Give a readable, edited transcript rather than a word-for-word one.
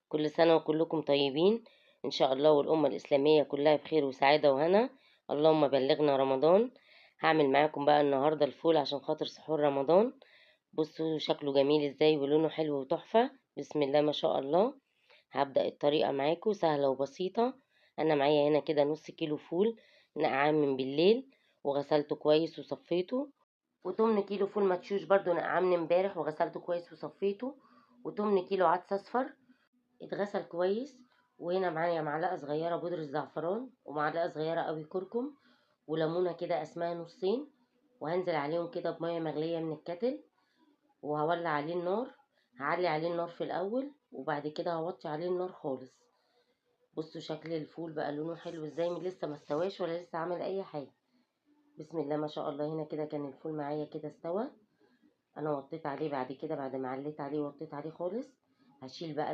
كل سنة وكلكم طيبين إن شاء الله، والأمة الإسلامية كلها بخير وسعادة وهنا. اللهم بلغنا رمضان. هعمل معاكم بقى النهاردة الفول عشان خاطر سحور رمضان. بصوا شكله جميل ازاي ولونه حلو وتحفة، بسم الله ما شاء الله. هبدأ الطريقة معاكم سهلة وبسيطة. أنا معايا هنا كده نص كيلو فول نقعاه من بالليل وغسلته كويس وصفيته، وتمن كيلو فول مدشوش برضو نقعاه من امبارح وغسلته كويس وصفيته، وتمن كيلو عدس اصفر اتغسل كويس. وهنا معايا معلقه صغيرة بودره زعفران ومعلقة صغيرة قوي كركم وليمونه كده قسمها نصين، وهنزل عليهم كده بميه مغليه من الكتل، وهولع عليه النار. هعلي عليه النار في الاول وبعد كده هوطي عليه النار خالص. بصوا شكل الفول بقى لونه حلو ازاي، لسه ما استواش ولا لسه عامل اي حاجة، بسم الله ما شاء الله. هنا كده كان الفول معايا كده استوى. انا وطيت عليه بعد كده، بعد ما عليت عليه وطيت عليه خالص. هشيل بقى